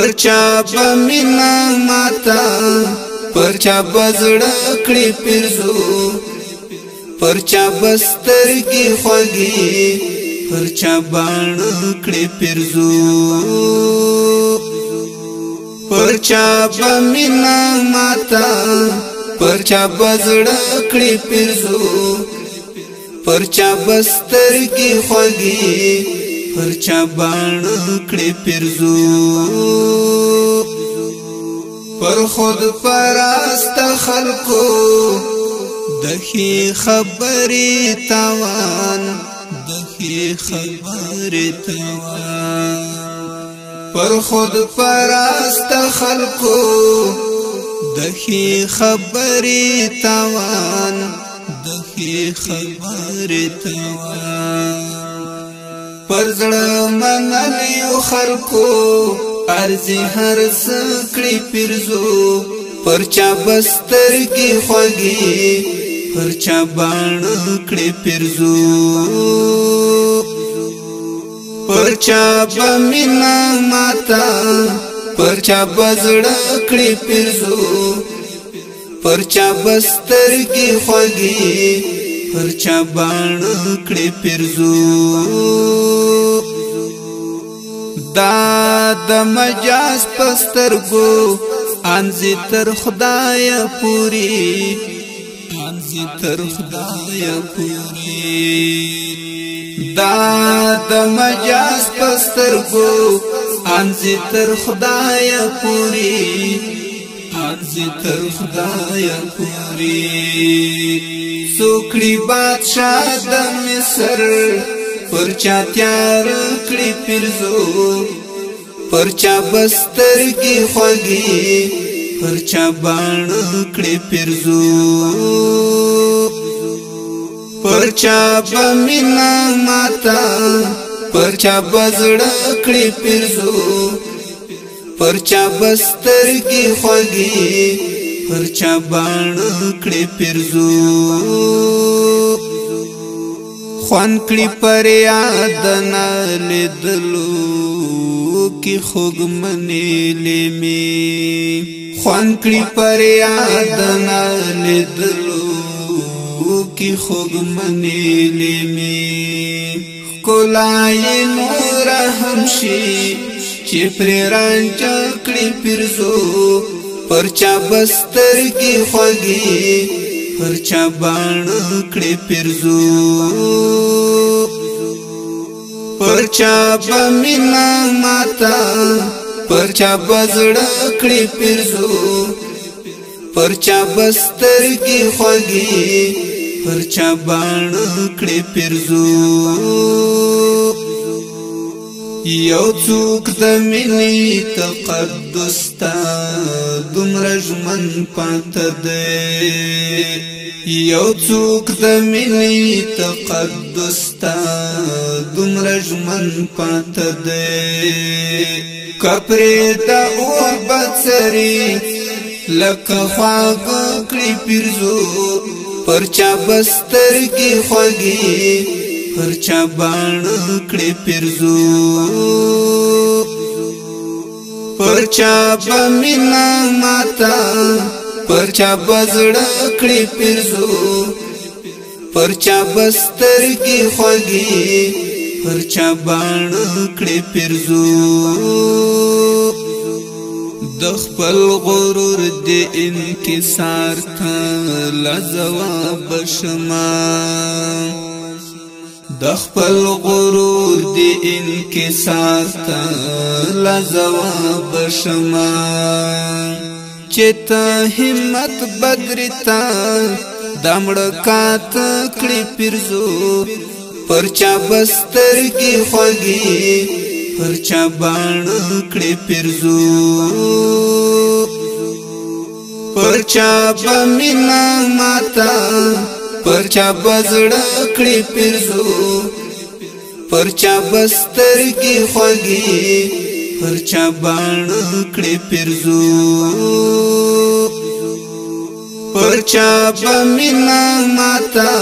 پر چا به مینا ماته، پر چا به زړه کړي پیرزو، پر چا به سترګې خوږې، پر چا باڼه کړي پیرزو. پر چا به مینا ماته، پر چا به زړه کړي پیرزو، پر چا به سترګې خوږې، پر چا باڼه کړي پیرزو. پر خود پرست خلکو د ښې خبرې تاوان، د ښې خبرې تاوان. پر خود پرست خلکو د ښې خبرې تاوان، د ښې خبرې تاوان. پر زړه منلیو خلکو ارزي هر څه کړي پیرزو، پر چا به سترګې خوږې، پر چا باڼه کړي پیرزو. پر چا به مینا ماته، پر چا به زړه کړي پیرزو، پر چا به سترګې خوږې، پر چا باڼه کړي پیرزو. دا د مجاز په سترګو انځي تر خدایه پورې، انځي تر خدایه پورې. دا د مجاز په سترګو انځي تر خدایه پورې، انځي تر خدایه پورې. څوکړي بادشاه د مصر، پر چا تیار کړي پیرزو، پر چا به سترګې خوږې، پر چا باڼه کړي پیرزو. پر چا به مینا ماته، پر چا به زړه کړي پیرزو، پر چا به سترګې خوږې، پر چا باڼه کړي پیرزو. خوند کړي فریاد نه لیدلو کې خوږمنې لیمې، خوند کړي فریاد نه لیدلو کې خوږمنې لیمې. ښکلا یې نوره هم شي چې پرې رانجه کړي پیرزو، پر چا به سترګې خوږې، پر چا باڼه کړي پیرزو. پر چا به مینا ماته، پر چا به زړه کړي پیرزو، پر چا به سترګې خوږې، پر چا باڼه کړي پیرزو. یو څوک د مینې تقدس ته دومره ژمن پاته دی، یو څوک د مینې تقدس ته دومره ژمن پاته دی. که پرې د اور بڅري لکه خواږه کړي پیرزو، پر چا به سترګې خوږې، پر چا باڼه کړي پیرزو. پر چا به مینا ماته، پر چا به زړه کړي پیرزو، پر چا به سترګې خوږې، پر چا باڼه کړي پیرزو. د خپل غرور د انکسار ته لا ځواب شمه، د خپل غرور د انکسار ته لا ځواب شمه. چې ته همت بدري ته د مړه کاته کړي پیرزو، پر چا به سترګې خوږې، پر چا باڼه کړي پیرزو. پر چا به مینا ماته، پر چا به زړه کړي پیرزو، پر چا به سترګې خوږې، پر چا باڼه کړي پیرزو. پر چا به مینا ماته،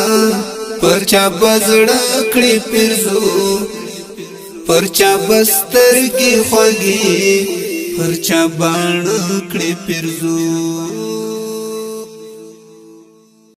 پر چا به زړه کړي پیرزو، پر چا به سترګې خوږې، پر چا باڼه کړې پیرزو.